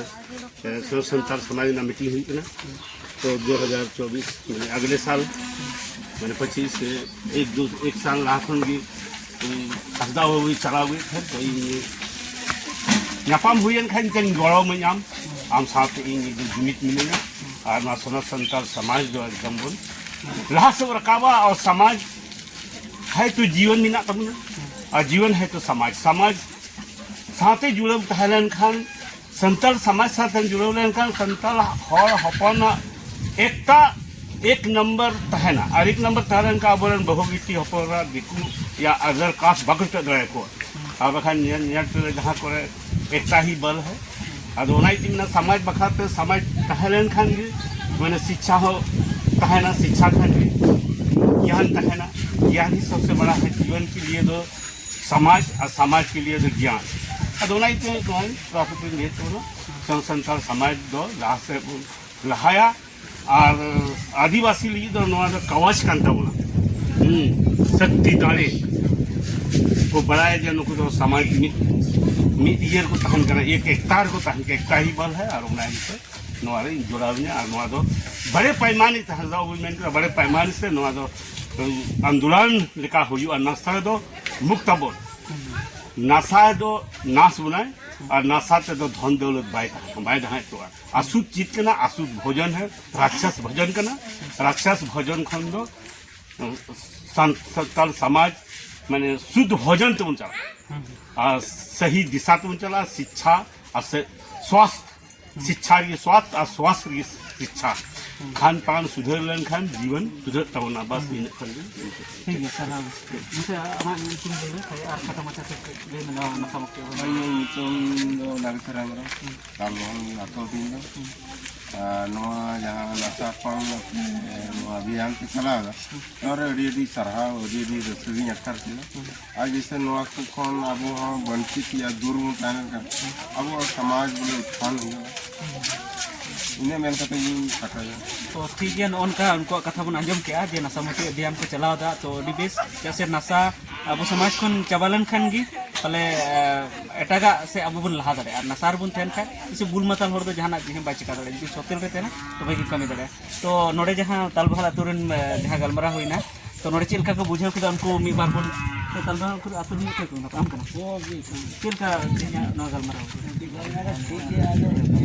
ᱮ, ᱥᱟᱱᱛᱟᱲ ᱥᱚᱢᱟᱡᱽ ᱨᱮᱱᱟᱜ ᱢᱤᱴᱤᱝ ᱦᱩᱭᱩᱜ ᱠᱟᱱᱟ᱾ ᱛᱚ ᱫᱩ ᱦᱟᱡᱟᱨ ᱪᱚᱵᱵᱤᱥ, ᱢᱟᱱᱮ ᱟᱜᱞᱮ ᱥᱟᱞ, ᱢᱟᱱᱮ ᱯᱚᱸᱪᱤᱥ, ᱮᱠ ᱫᱩ, ᱮᱠ ᱥᱟᱞ ᱞᱟᱦᱟ ᱠᱷᱚᱱ ᱜᱮ, ᱩᱸ, ᱦᱟᱸᱥᱫᱟ ᱵᱟᱹᱵᱩᱭ ᱪᱟᱞᱟᱣ ᱟᱹᱜᱩᱭᱮᱫ ᱛᱟᱦᱮᱸᱫ᱾ ᱛᱚ ᱤᱧ ᱧᱟᱯᱟᱢ ᱦᱩᱭᱮᱱ ᱠᱷᱟᱱ ᱢᱤᱫᱴᱮᱱ ᱜᱚᱲᱚ ᱤᱢᱟᱹᱧ ᱟᱢ, ᱟᱢ ᱥᱟᱶᱛᱮ ᱤᱧ ᱡᱩᱢᱤᱫ ᱢᱤᱱᱟᱹᱧᱟ᱾ ᱟᱨ ᱱᱚᱣᱟ ᱥᱚᱱᱟᱛ ᱥᱟᱱᱛᱟᱲ ᱥᱚᱢᱟᱡᱽ ᱫᱚ ᱮᱠᱫᱚᱢ ᱵᱚᱱ ᱞᱟᱦᱟ ᱥᱮᱫ ᱵᱚᱱ ᱨᱟᱠᱟᱵᱟ᱾ ᱟᱨ ᱥᱚᱢᱟᱡᱽ ᱦᱮᱛᱩ ᱡᱤᱭᱚᱱ ᱢᱮᱱᱟᱜ ᱛᱟᱵᱚᱱᱟ, ᱟᱨ ᱡᱤᱭᱚᱱ ᱦᱮᱛᱩ ᱥᱚᱢᱟᱡᱽ, ᱥᱚᱢᱟᱡᱽ ᱥᱟᱶᱛᱮ ᱡᱩᱲᱟᱹᱣ ᱛᱟᱦᱮᱸ ᱞᱮᱱᱠᱷᱟᱱ ᱥᱟᱱᱛᱟᱲ ᱥᱚᱢᱟᱡᱽ ᱥᱟᱶᱛᱮ ᱡᱩᱲᱟᱹᱣ ᱞᱮᱱᱠᱷᱟᱱ ᱥᱟᱱᱛᱟᱲ ᱦᱚᱲ ᱦᱚᱯᱚᱱᱟᱜ ᱮᱠᱛᱟ ᱮᱠ ᱱᱚᱢᱵᱚᱨ ᱛᱟᱦᱮᱱᱟ᱾ ᱟᱨ ᱮᱠ ᱱᱚᱢᱵᱚᱨ ᱛᱟᱦᱮᱸ ᱞᱮᱱᱠᱷᱟᱱ ᱟᱵᱚᱨᱮᱱ ᱵᱟᱹᱦᱩ ᱵᱤᱴᱤ ᱦᱚᱯᱚᱱ ᱚᱲᱟᱜ ᱫᱤᱠᱩ ᱭᱟ ᱟᱫᱟᱨ ᱠᱟᱥᱴ ᱵᱟᱠᱚ ᱪᱮᱫ ᱫᱟᱲᱮᱭᱟᱠᱚᱣᱟ᱾ ᱟᱨ ᱵᱟᱠᱷᱟᱱ ᱧᱮᱞ ᱧᱮᱞ ᱛᱮ ᱡᱟᱦᱟᱸ ᱠᱚᱨᱮ ᱮᱠᱛᱟ ᱦᱤ ᱵᱟᱞ ᱦᱮ᱾ ᱟᱫᱚ ᱚᱱᱟ ᱤᱧ ᱢᱮᱱᱟ ᱥᱚᱢᱟᱡᱽ ᱵᱟᱠᱷᱨᱟ ᱛᱮ ᱥᱚᱢᱟᱡᱽ ᱛᱟᱦᱮᱸ ᱞᱮᱱᱠᱷᱟᱱ ᱜᱮ ᱢᱟᱱᱮ ᱥᱤᱪᱪᱷᱟ ᱦᱚᱸ ᱛᱟᱦᱮᱱᱟ, ᱥᱤᱪᱪᱷᱟ ᱠᱷᱟᱱ ᱜᱮ ᱜᱮᱭᱟᱱ ᱛᱟᱦᱮᱱᱟ᱾ ᱜᱮᱭᱟᱱ ᱦᱤ ᱥᱚᱵᱥᱮ ᱵᱟᱲᱟ ᱦᱮ ᱡᱤᱵᱚᱱ ᱠᱮ ᱞᱤᱭᱮ ᱫᱚ ᱥᱚᱢᱟᱡᱽ ᱟᱨ ᱥᱚᱢᱟᱡᱽ ᱠᱮ ᱞᱤᱭᱮ ᱫᱚ ᱜᱮᱭᱟᱱ᱾ ᱟᱫᱚ ᱚᱱᱟ ᱤᱭᱟᱹᱛᱮ ᱱᱚᱣᱟ ᱯᱨᱚᱯᱷᱮᱥᱚᱨ ᱞᱟᱹᱭ ᱛᱟᱵᱚᱱᱟ, ᱥᱟᱱ-, ᱥᱟᱱᱛᱟᱲ ᱥᱚᱢᱟᱡᱽ ᱫᱚ ᱞᱟᱦᱟ ᱥᱮᱫ ᱵᱚᱱ ᱞᱟᱦᱟᱭᱟ᱾ ᱟᱨ ᱟᱹᱫᱤᱵᱟᱹᱥᱤ ᱞᱟᱹᱜᱤᱫ ᱫᱚ ᱱᱚᱣᱟ ᱫᱚ ᱠᱟᱣᱟᱡᱽ ᱠᱟᱱ ᱛᱟᱵᱚᱱᱟ᱾ ᱦᱩᱸ, ᱥᱚᱠᱛᱤ ᱫᱟᱲᱮ ᱠᱚ ᱵᱟᱲᱟᱭᱟ ᱡᱮ ᱱᱩᱠᱩ ᱫᱚ ᱥᱚᱢᱟᱡᱽ ᱢᱤᱫ, ᱢᱤᱫ ᱤᱭᱟᱹ ᱨᱮᱠᱚ ᱛᱟᱦᱮᱱ ᱠᱟᱱᱟ, ᱮᱠ ᱮᱠᱛᱟ ᱨᱮᱠᱚ ᱛᱟᱦᱮᱱ ᱠᱟᱱᱟ, ᱮᱠᱛᱟ ᱦᱤ ᱵᱟᱞ ᱦᱮ᱾ ᱟᱨ ᱚᱱᱟ ᱤᱭᱟᱹᱛᱮ ᱱᱚᱣᱟ ᱨᱮᱧ ᱡᱚᱲᱟᱣ ᱤᱧᱟ᱾ ᱟᱨ ᱱᱚᱣᱟ ᱫᱚ ᱵᱟᱲᱮ ᱯᱟᱭᱢᱟᱱᱤ ᱛᱟᱦᱮᱸ ᱫᱚ ᱟᱵᱚ ᱢᱮᱱ ᱠᱮᱫᱟ, ᱵᱟᱲᱮ ᱯᱟᱭᱢᱟᱱᱤ ᱥᱮ ᱱᱚᱣᱟ ᱫᱚ ᱟᱱᱫᱳᱞᱚᱱ ᱞᱮᱠᱟ ᱦᱩᱭᱩᱜᱼᱟ᱾ ᱱᱟᱥᱟ ᱫᱚ ᱢᱩᱠᱛᱟᱵᱚᱱ, ᱱᱟᱥᱟ ᱫᱚ ᱱᱟᱥ ᱵᱚᱱᱟᱭ, ᱟᱨ ᱱᱟᱥᱟ ᱛᱮᱫᱚ ᱫᱷᱚᱱ ᱫᱟᱹᱣᱞᱟᱹᱛ ᱵᱟᱭ ᱛᱟᱦᱮᱸ, ᱵᱟᱭ ᱛᱟᱦᱮᱸ ᱦᱚᱪᱚᱜᱼᱟ᱾ ᱟᱥᱩᱫ ᱪᱮᱫ ᱠᱟᱱᱟ? ᱟᱥᱩᱫ ᱵᱷᱳᱡᱚᱱ ᱦᱮ, ᱨᱟᱠᱥᱟᱥ ᱵᱷᱳᱡᱚᱱ ᱠᱟᱱᱟ᱾ ᱨᱟᱠᱥᱟᱥ ᱵᱷᱳᱡᱚᱱ ᱠᱷᱚᱱ ᱫᱚ, ᱩᱸ, ᱥᱟᱱ-, ᱥᱟᱱᱛᱟᱲ ᱥᱚᱢᱟᱡᱽ ᱢᱟᱱᱮ ᱥᱩᱫ ᱵᱷᱳᱡᱚᱱ ᱛᱮᱵᱚᱱ ᱪᱟᱞᱟᱜᱼᱟ᱾ ᱟᱨ ᱥᱟᱦᱤ ᱫᱤᱥᱟ ᱛᱮᱵᱚᱱ ᱪᱟᱞᱟᱜᱼᱟ, ᱥᱤᱪᱪᱷᱟ ᱟᱨ ᱥᱮ-, ᱥᱣᱟᱥᱛᱷ, ᱥᱤᱪᱪᱷᱟ ᱨᱮᱜᱮ ᱥᱣᱟᱥᱛᱷ ᱟᱨ ᱥᱣᱟᱥᱛᱷ ᱨᱮᱜᱮ ᱥᱤᱪᱪᱷᱟ᱾ ᱠᱷᱟᱱ ᱯᱟᱱ ᱥᱩᱫᱷᱟᱹᱨ ᱞᱮᱱᱠᱷᱟᱱ ᱡᱤᱵᱚᱱ ᱥᱩᱫᱷᱟᱹᱨ ᱛᱟᱵᱚᱱᱟ᱾ ᱵᱟᱥ, ᱤᱱᱟᱹᱜ ᱠᱷᱟᱱ ᱜᱮ᱾ ᱴᱷᱤᱠ ᱜᱮᱭᱟ, ᱥᱟᱨᱦᱟᱣ᱾ ᱢᱟᱥᱮ ᱟᱢᱟᱜ ᱧᱩᱛᱩᱢ ᱞᱟᱹᱭ ᱢᱮ, ᱟᱨ ᱠᱷᱟᱴᱚ ᱢᱟᱪᱷᱟ ᱛᱮ ᱠᱟᱹᱡ ᱞᱟᱹᱭ ᱢᱮ, ᱱᱚᱣᱟ ᱱᱟᱥᱟ ᱢᱩᱠᱛᱤ ᱟᱵᱚ᱾ ᱤᱧᱟᱹᱜ ᱧᱩᱛᱩᱢ ᱫᱚ ᱱᱟᱜᱮᱥᱚᱨ ᱦᱮᱢᱵᱨᱚᱢ, ᱞᱟᱞᱢᱳᱦᱚᱱ ᱟᱛᱳ ᱛᱤᱧ ᱫᱚ᱾ ᱟᱨ ᱱᱚᱣᱟ ᱡᱟᱦᱟᱸ ᱱᱟᱥᱟ ᱠᱷᱚᱱ, ᱮ, ᱱᱚᱣᱟ ᱚᱵᱷᱤᱭᱟᱱ ᱯᱮ ᱪᱟᱞᱟᱣ ᱮᱫᱟ, ᱱᱚᱣᱟ ᱨᱮ ᱟᱹᱰᱤ ᱟᱹᱰᱤ ᱥᱟᱨᱦᱟᱣ, ᱟᱹᱰᱤ ᱟᱹᱰᱤ ᱨᱟᱹᱥᱠᱟᱹ ᱜᱤᱧ ᱟᱴᱠᱟᱨ ᱠᱮᱫᱟ᱾ ᱟᱨ ᱡᱮᱭᱥᱮ ᱱᱚᱣᱟ ᱠᱚ ᱠᱷᱚᱱ ᱟᱵᱚ ᱦᱚᱸ ᱵᱚᱧᱪᱤᱛ ᱭᱟ ᱫᱩᱨ ᱵᱚᱱ ᱛᱟᱦᱮᱸ ᱞᱮᱱᱠᱷᱟᱱ ᱟᱵᱚᱣᱟᱜ ᱥᱚᱢᱟᱡᱽ ᱵᱚᱞᱮ ᱩᱛᱛᱷᱟᱱ ᱦᱩᱭᱩᱜᱼᱟ᱾ ᱤᱱᱟᱹ ᱢᱮᱱ ᱠᱟᱛᱮ ᱜᱤᱧ ᱠᱟᱴᱟᱣᱟ᱾ ᱛᱚ ᱴᱷᱤᱠ ᱜᱮᱭᱟ, ᱱᱚᱜᱼᱚ ᱱᱚᱝᱠᱟ ᱩᱱᱠᱩᱣᱟᱜ ᱠᱟᱛᱷᱟ ᱵᱚᱱ ᱟᱸᱡᱚᱢ ᱠᱮᱜᱼᱟ ᱡᱮ ᱱᱟᱥᱟ ᱢᱩᱠᱛᱤ ᱚᱵᱷᱤᱭᱟᱱ ᱠᱚ ᱪᱟᱞᱟᱣ ᱮᱫᱟ, ᱛᱚ ᱟᱹᱰᱤ ᱵᱮᱥ᱾ ᱪᱮᱫᱟᱜ ᱥᱮ ᱱᱟᱥᱟ ᱟᱵᱚ ᱥᱚᱢᱟᱡᱽ ᱠᱷᱚᱱ ᱪᱟᱵᱟ ᱞᱮᱱᱠᱷᱟᱱ ᱜᱮ ᱛᱟᱦᱞᱮ, ᱮ, ᱮᱴᱟᱜᱟᱜ ᱥᱮ ᱟᱵᱚ ᱵᱚᱱ ᱞᱟᱦᱟ ᱫᱟᱲᱮᱭᱟᱜᱼᱟ᱾ ᱟᱨ ᱱᱟᱥᱟ ᱨᱮᱵᱚᱱ ᱛᱟᱦᱮᱱ ᱠᱷᱟᱱ ᱥᱮ ᱵᱩᱞ ᱢᱟᱛᱟᱞ ᱦᱚᱲ ᱫᱚ ᱡᱟᱦᱟᱱᱟᱜ ᱡᱤᱱᱤᱥ ᱵᱟᱭ ᱪᱤᱠᱟ ᱫᱟᱲᱮᱭᱟᱜᱼᱟ, ᱡᱩᱫᱤ ᱥᱚᱛᱮᱞ ᱨᱮ ᱛᱟᱦᱮᱱᱟ ᱛᱚᱵᱮ ᱜᱮ ᱠᱟᱹᱢᱤ ᱫᱟᱲᱮᱭᱟᱜᱼᱟ᱾ ᱛᱚ ᱱᱚᱰᱮ ᱡᱟᱦᱟᱸ ᱛᱟᱞᱵᱟᱦᱟᱞ ᱟᱛᱳ ᱨᱮᱱ, ᱮ, ᱡᱟᱦᱟᱸ ᱜᱟᱞᱢᱟᱨᱟᱣ ᱦᱩᱭᱱᱟ, ᱛᱚ ᱱᱚᱰᱮ ᱪᱮᱫ ᱞᱮᱠᱟ ᱠᱚ ᱵᱩᱡᱷᱟᱹᱣ ᱠᱮᱫᱟ ᱩᱱᱠᱩ ᱢᱤᱫ ᱵᱟᱨ ᱵᱚᱱ, ᱛᱟᱞᱵᱟᱦᱟᱞ ᱟᱛᱳ ᱨᱤᱱᱤᱡ ᱚᱠᱚᱭ ᱠᱚ ᱢᱮᱱᱟᱜ ᱠᱚᱣᱟ? ᱟᱢ ᱠᱟᱱᱟ? ᱪᱮᱫ ᱞᱮᱠᱟ ᱛᱮᱦᱮᱧᱟᱜ ᱱᱚᱣᱟ ᱜᱟᱞᱢᱟᱨᱟᱣ? ᱴᱷᱤᱠ ᱜᱮᱭᱟ, ᱟᱫᱚ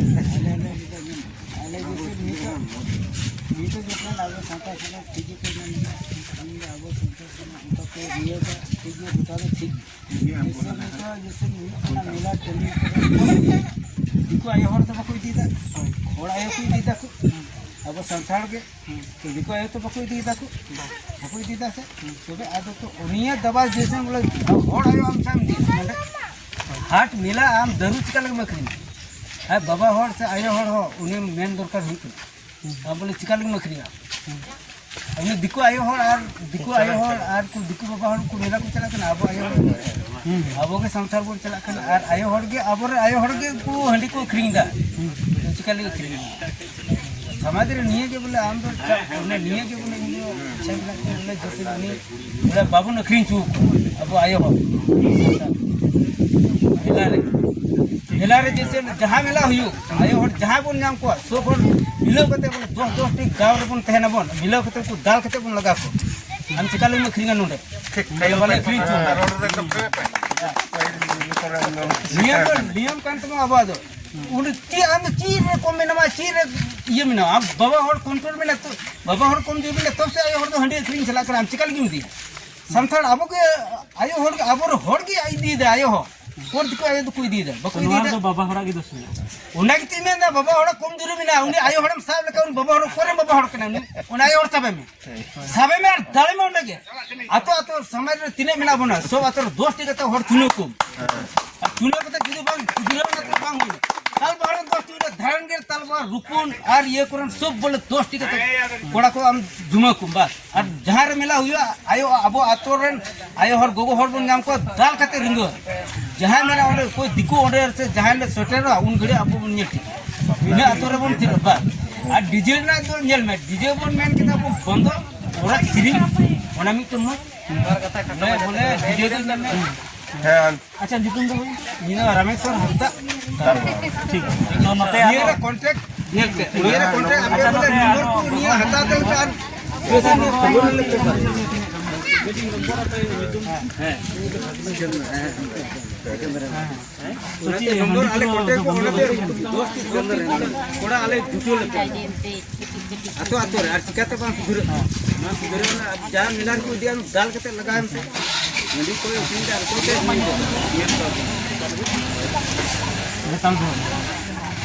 ᱟᱞᱮ ᱞᱮ ᱟᱞᱮ ᱡᱮᱥᱮ ᱱᱤᱛᱚᱜ, ᱱᱤᱛᱚᱜ ᱡᱚᱠᱷᱚᱱ ᱟᱵᱚ ᱥᱟᱱᱛᱟᱲ ᱥᱚᱢᱟᱡᱽ ᱴᱷᱤᱠ ᱜᱮᱠᱚ ᱢᱮᱱ ᱜᱮᱭᱟ, ᱠᱷᱟᱱ ᱜᱮ ᱟᱵᱚ ᱥᱟᱱᱛᱟᱲ ᱥᱚᱢᱟᱡᱽ ᱚᱱᱠᱟ ᱠᱚ ᱤᱭᱟᱹ ᱫᱟ, ᱴᱷᱤᱠ ᱜᱮᱭᱟ, ᱜᱚᱴᱟ ᱫᱚ ᱴᱷᱤᱠ ᱜᱮᱭᱟ᱾ ᱡᱮᱥᱮ ᱱᱤᱛᱚᱜ, ᱡᱮᱥᱮ ᱦᱩᱭᱩᱜ ᱠᱟᱱᱟ ᱢᱮᱞᱟ ᱴᱟᱺᱰᱤ ᱠᱚᱨᱮ, ᱫᱤᱠᱩ ᱟᱭᱳ ᱦᱚᱲ ᱫᱚ ᱵᱟᱠᱚ ᱤᱫᱤᱭᱮᱫᱟ, ᱦᱚᱲ ᱟᱭᱳ ᱠᱚ ᱤᱫᱤᱭᱮᱫᱟ ᱠᱚ, ᱟᱵᱚ ᱥᱟᱱᱛᱟᱲ ᱜᱮ᱾ ᱛᱚ ᱫᱤᱠᱩ ᱟᱭᱳ ᱛᱚ ᱵᱟᱠᱚ ᱤᱫᱤᱭᱮᱫᱟ ᱠᱚ, ᱵᱟᱠᱚ ᱤᱫᱤᱭᱮᱫᱟ ᱥᱮ᱾ ᱛᱚᱵᱮ ᱟᱫᱚ ᱛᱚ ᱩᱱᱤᱭᱟᱜ ᱫᱟᱵᱟ ᱡᱮᱥᱮ ᱵᱚᱞᱮ ᱦᱚᱲ ᱟᱭᱳ ᱟᱢ ᱪᱟᱢ ᱤᱫᱤᱭᱮᱫᱟ ᱱᱚᱰᱮ? ᱦᱟᱴ ᱢᱮᱞᱟ ᱟᱢ ᱫᱟᱹᱨᱩ ᱪᱤᱠᱟ ᱞᱮᱠᱟᱢ ᱟᱹᱠᱷᱨᱤᱧᱟ? ᱟᱨ ᱵᱟᱵᱟ ᱦᱚᱲ ᱥᱮ ᱟᱭᱳ ᱦᱚᱲ ᱦᱚᱸ ᱩᱱᱤ ᱢᱮᱱ ᱫᱚᱨᱠᱟᱨ ᱦᱩᱭᱩᱜ ᱠᱟᱱᱟ᱾ ᱟᱢ ᱵᱚᱞᱮ ᱪᱤᱠᱟ ᱞᱮᱠᱟᱢ ᱟᱹᱠᱷᱨᱤᱧᱟ? ᱩᱱᱤ ᱫᱤᱠᱩ ᱟᱭᱳ ᱦᱚᱲ ᱟᱨ ᱫᱤᱠᱩ ᱟᱭᱳ ᱦᱚᱲ ᱟᱨ ᱠᱚ ᱫᱤᱠᱩ ᱵᱟᱵᱟ ᱦᱚᱲ ᱠᱚ ᱢᱮᱞᱟ ᱠᱚ ᱪᱟᱞᱟᱜ ᱠᱟᱱᱟ, ᱟᱵᱚ ᱟᱭᱳ ᱦᱚᱲ, ᱟᱵᱚ ᱜᱮ ᱥᱟᱱᱛᱟᱲ ᱵᱚᱱ ᱪᱟᱞᱟᱜ ᱠᱟᱱᱟ, ᱟᱨ ᱟᱭᱳ ᱦᱚᱲ ᱜᱮ, ᱟᱵᱚᱨᱮᱱ ᱟᱭᱳ ᱦᱚᱲ ᱜᱮ ᱠᱚ ᱦᱟᱺᱰᱤ ᱠᱚ ᱟᱹᱠᱷᱨᱤᱧ ᱮᱫᱟ᱾ ᱪᱤᱠᱟ ᱞᱟᱹᱜᱤᱫ ᱟᱹᱠᱷᱨᱤᱧ ᱮᱫᱟ? ᱥᱚᱢᱟᱡᱽ ᱨᱮ ᱱᱤᱭᱟᱹ ᱜᱮ ᱵᱚᱞᱮ ᱟᱢ ᱫᱚ ᱪᱟ-, ᱢᱟᱱᱮ ᱱᱤᱭᱟᱹ ᱜᱮ ᱵᱚᱞᱮ ᱤᱧ ᱫᱚ ᱤᱪᱪᱷᱟ ᱢᱮᱱᱟᱜ ᱛᱤᱧᱟ ᱵᱚᱞᱮ ᱡᱮᱭᱥᱮ ᱩᱱᱤ ᱵᱚᱞᱮ ᱵᱟᱵᱚᱱ ᱟᱹᱠᱷᱨᱤᱧ ᱦᱚᱪᱚ ᱟᱠᱚᱣᱟ ᱟᱵᱚ ᱟᱭᱳ ᱦᱚᱲ ᱥᱟᱱᱛᱟᱲ ᱢᱮᱞᱟ ᱨᱮ᱾ ᱢᱮᱞᱟ ᱨᱮ ᱡᱮᱭᱥᱮ ᱡᱟᱦᱟᱸ ᱢᱮᱞᱟ ᱦᱩᱭᱩᱜ, ᱟᱭᱳ ᱦᱚᱲ ᱡᱟᱦᱟᱸ ᱵᱚᱱ ᱧᱟᱢ ᱠᱚᱣᱟ, ᱥᱚᱵ ᱦᱚᱲ ᱢᱤᱞᱟᱹᱣ ᱠᱟᱛᱮ ᱵᱚᱞᱮ ᱫᱚᱥ ᱫᱚᱥ ᱴᱤ ᱜᱟᱶ ᱨᱮᱵᱚᱱ ᱛᱟᱦᱮᱱᱟᱵᱚᱱ, ᱢᱤᱞᱟᱹᱣ ᱠᱟᱛᱮ ᱩᱱᱠᱩ ᱫᱟᱞ ᱠᱟᱛᱮ ᱵᱚᱱ ᱞᱟᱜᱟ ᱠᱚᱣᱟ᱾ ᱟᱢ ᱪᱮᱠᱟ ᱞᱟᱹᱭ ᱟᱹᱠᱷᱨᱤᱧᱟ ᱱᱚᱰᱮ? ᱴᱷᱤᱠ, ᱵᱚᱞᱮ ᱵᱟᱞᱮ ᱟᱹᱠᱷᱨᱤᱧ ᱦᱚᱪᱚ ᱟᱢᱟ᱾ ᱨᱚᱲ ᱨᱮ ᱫᱚ ᱯᱮ ᱯᱮ᱾ ᱱᱤᱭᱟᱹ ᱫᱚ ᱱᱤᱭᱚᱢ ᱠᱟᱱ ᱛᱟᱵᱚᱱᱟ ᱟᱵᱚᱣᱟᱜ ᱫᱚ᱾ ᱩᱱᱤ ᱪᱮᱫ, ᱟᱢ ᱫᱚ ᱪᱮᱫ ᱨᱮ ᱠᱚᱢ ᱢᱮᱱᱟᱢᱟ, ᱪᱮᱫ ᱨᱮ ᱤᱭᱟᱹ ᱢᱮᱱᱟᱢᱟ? ᱟᱢ ᱵᱟᱵᱟ ᱦᱚᱲ ᱠᱚᱱᱴᱨᱳᱞ ᱢᱮᱱᱟᱜ ᱛᱚ, ᱵᱟᱵᱟ ᱦᱚᱲ ᱠᱚᱢ ᱡᱩᱫᱤ ᱢᱮᱱᱟᱜ, ᱛᱚᱵ ᱥᱮ ᱟᱭᱳ ᱦᱚᱲ ᱫᱚ ᱦᱟᱺᱰᱤ ᱟᱹᱠᱷᱨᱤᱧ ᱪᱟᱞᱟᱜ ᱠᱟᱱᱟ, ᱟᱢ ᱪᱮᱠᱟ ᱞᱟᱹᱜᱤᱫ ᱮᱢ ᱤᱫᱤᱭᱟ? ᱥᱟᱱᱛᱟᱲ ᱟᱵᱚ ᱜᱮ, ᱟᱭᱳ ᱦᱚᱲ ᱜᱮ, ᱟᱵᱚ ᱦᱚᱲ ᱜᱮ ᱤᱫᱤᱭᱮᱫᱟ, ᱟᱭᱳ ᱦᱚᱲ᱾ ᱦᱚᱲ ᱫᱤᱠᱩ ᱟᱭᱳ ᱫᱚᱠᱚ ᱤᱫᱤᱭᱮᱫᱟ, ᱵᱟᱠᱚ ᱱᱚᱣᱟ ᱤᱫᱤᱭᱮᱫᱟ᱾ ᱫᱚ ᱵᱟᱵᱟ ᱦᱚᱲᱟᱜ ᱜᱮ ᱫᱳᱥ ᱢᱮᱱᱟᱜᱼᱟ᱾ ᱚᱱᱟ ᱜᱮᱛᱚᱧ ᱢᱮᱱᱫᱟ, ᱵᱟᱵᱟ ᱦᱚᱲ ᱠᱚᱢ ᱡᱩᱨᱤ ᱢᱮᱱᱟᱜᱼᱟ᱾ ᱩᱱᱤ ᱟᱭᱳ ᱦᱚᱲᱮᱢ ᱥᱟᱵ ᱞᱮᱠᱷᱟᱱ, ᱩᱱᱤ ᱵᱟᱵᱟ ᱦᱚᱲ ᱚᱠᱚᱭᱨᱮᱱ ᱵᱟᱵᱟ ᱦᱚᱲ ᱠᱟᱱᱟᱭ? ᱩᱱᱤ, ᱩᱱᱤ ᱟᱭᱳ ᱦᱚᱲ ᱥᱟᱵᱮ ᱢᱮ᱾ ᱥᱟᱵᱮ ᱢᱮ ᱟᱨ ᱫᱟᱞᱮ ᱢᱮ ᱚᱸᱰᱮ ᱜᱮ᱾ ᱟᱛᱳ, ᱟᱛᱳ ᱥᱚᱢᱟᱡᱽ ᱨᱮ ᱛᱤᱱᱟᱹᱜ ᱢᱮᱱᱟᱜ ᱵᱚᱱᱟ, ᱥᱚᱵ ᱟᱛᱳ ᱨᱮ ᱫᱚᱥ ᱴᱤ ᱠᱟᱛᱮ ᱦᱚᱲ ᱪᱩᱱᱟᱹᱣ ᱠᱚᱢ᱾ ᱟᱨ ᱪᱩᱱᱟᱹᱣ ᱠᱟᱛᱮ ᱡᱩᱫᱤ ᱵᱟᱝ ᱥᱩᱫᱷᱨᱟᱹᱣ ᱮᱱᱟ, ᱛᱚ ᱵᱟᱝ ᱦᱩᱭᱩᱜᱼᱟ᱾ ᱛᱟᱞ ᱵᱟᱦᱟ ᱨᱮ ᱫᱚᱥ ᱴᱤ ᱠᱟᱛᱮ, ᱫᱷᱟᱨᱚᱱ ᱜᱮ ᱛᱟᱞ ᱵᱟᱦᱟ, ᱨᱩᱯᱩᱱ ᱟᱨ ᱤᱭᱟᱹ ᱠᱚᱨᱮᱱ ᱥᱚᱵ ᱵᱚᱞᱮ ᱫᱚᱥ ᱴᱤ ᱠᱟᱛᱮ ᱠᱚᱲᱟ ᱠᱚ ᱟᱢ ᱡᱩᱢᱟᱹ ᱠᱚᱢ, ᱵᱟᱥ᱾ ᱟᱨ ᱡᱟᱦᱟᱸ ᱨᱮ ᱢᱮᱞᱟ ᱦᱩᱭᱩᱜᱼᱟ, ᱟᱭᱳ, ᱟᱵᱚ ᱟᱛᱳ ᱨᱮᱱ ᱟᱭᱳ ᱦᱚᱲ, ᱜᱚᱜᱚ ᱦᱚᱲ ᱵᱚᱱ ᱧᱟᱢ ᱠᱚᱣᱟ, ᱫᱟᱞ ᱠᱟᱛᱮ ᱨᱤᱸᱜᱟᱹ᱾ ᱡᱟᱦᱟᱸᱭ ᱢᱮᱱᱟ ᱚᱸᱰᱮ ᱚᱠᱚᱭ ᱫᱤᱠᱩ ᱚᱸᱰᱮ ᱥᱮ ᱡᱟᱦᱟᱸᱭ ᱞᱮ ᱥᱮᱴᱮᱨᱚᱜᱼᱟ, ᱩᱱ ᱜᱷᱟᱹᱲᱤᱡ ᱟᱵᱚ ᱵᱚᱱ ᱧᱮᱞ ᱴᱷᱤᱠᱟ᱾ ᱤᱱᱟᱹ ᱟᱛᱳ ᱨᱮᱵᱚᱱ ᱛᱤᱱᱟᱹᱜ ᱵᱟᱨ᱾ ᱟᱨ ᱰᱤᱡᱮ ᱨᱮᱱᱟᱜ ᱫᱚ ᱧᱮᱞ ᱢᱮ, ᱰᱤᱡᱮ ᱵᱚᱱ ᱢᱮᱱ ᱠᱮᱫᱟ ᱵᱚᱱ ᱵᱚᱱᱫᱚ, ᱚᱱᱟ ᱥᱮᱨᱮᱧ, ᱚᱱᱟ ᱢᱤᱫᱴᱮᱱ ᱢᱚᱡᱽ᱾ ᱵᱚᱞᱮ, ᱵᱚᱞᱮ ᱰᱤᱡᱮ ᱫᱚ ᱧᱮᱞ ᱢᱮ᱾ ᱦᱮᱸ᱾ ᱟᱪᱪᱷᱟ, ᱧᱩᱛᱩᱢ ᱫᱚ ᱦᱩᱭ? ᱤᱧ ᱫᱚ ᱨᱟᱢᱮᱥᱣᱚᱨ ᱦᱟᱸᱥᱫᱟ᱾ ᱴᱷᱤᱠ᱾ ᱛᱚ ᱱᱚᱛᱮ ᱱᱤᱭᱟᱹ ᱟᱨᱚ ᱨᱮ ᱠᱚᱱᱴᱮᱠᱴ ᱧᱮᱞ ᱯᱮ᱾ ᱱᱤᱭᱟᱹ ᱨᱮ ᱠᱚᱱᱴᱮᱠᱴ ᱟᱪᱪᱷᱟ, ᱟᱯᱮ ᱵᱚᱞᱮ ᱱᱚᱛᱮ ᱱᱚᱢᱵᱚᱨ ᱟᱨᱚ ᱠᱚ ᱱᱤᱭᱟᱹ ᱦᱟᱛᱟᱣ ᱛᱮ ᱟᱨ ᱯᱚᱭᱥᱟ ᱱᱤᱭᱟᱹ ᱠᱷᱚᱵᱚᱨ ᱞᱮ ᱯᱮ᱾ ᱦᱮᱸ᱾ ᱚᱱᱟᱛᱮ ᱱᱚᱢᱵᱚᱨ ᱟᱞᱮ ᱠᱚᱱᱴᱮᱠᱴ ᱠᱚ, ᱚᱱᱟᱛᱮ ᱫᱚᱥ ᱴᱤ ᱠᱚᱲᱟ ᱟᱞᱮ ᱡᱩᱴᱟᱹᱣ ᱞᱮ ᱯᱮ᱾ ᱟᱛᱳ ᱟᱛᱳ ᱨᱮ, ᱟᱨ ᱪᱤᱠᱟᱹᱛᱮ ᱵᱟᱝ ᱥᱩᱫᱷᱟᱹᱨᱟᱹᱜᱼᱟ? ᱱᱚᱣᱟ ᱥᱩᱫᱷᱟᱹᱨᱟᱹᱜ ᱨᱮᱱᱟᱜ ᱡᱟ ᱢᱮᱞᱟ ᱨᱮᱠᱚ ᱤᱫᱤᱭᱟ, ᱫᱟᱞ ᱠᱟᱛᱮ ᱞᱟᱜᱟᱣ ᱮᱢ ᱥᱮ᱾ ᱦᱟᱺᱰᱤ ᱠᱚ ᱤᱥᱤᱱ ᱫᱟ, ᱟᱨ ᱚᱠᱚᱭ ᱯᱮ ᱤᱥᱤᱱ ᱫᱟ?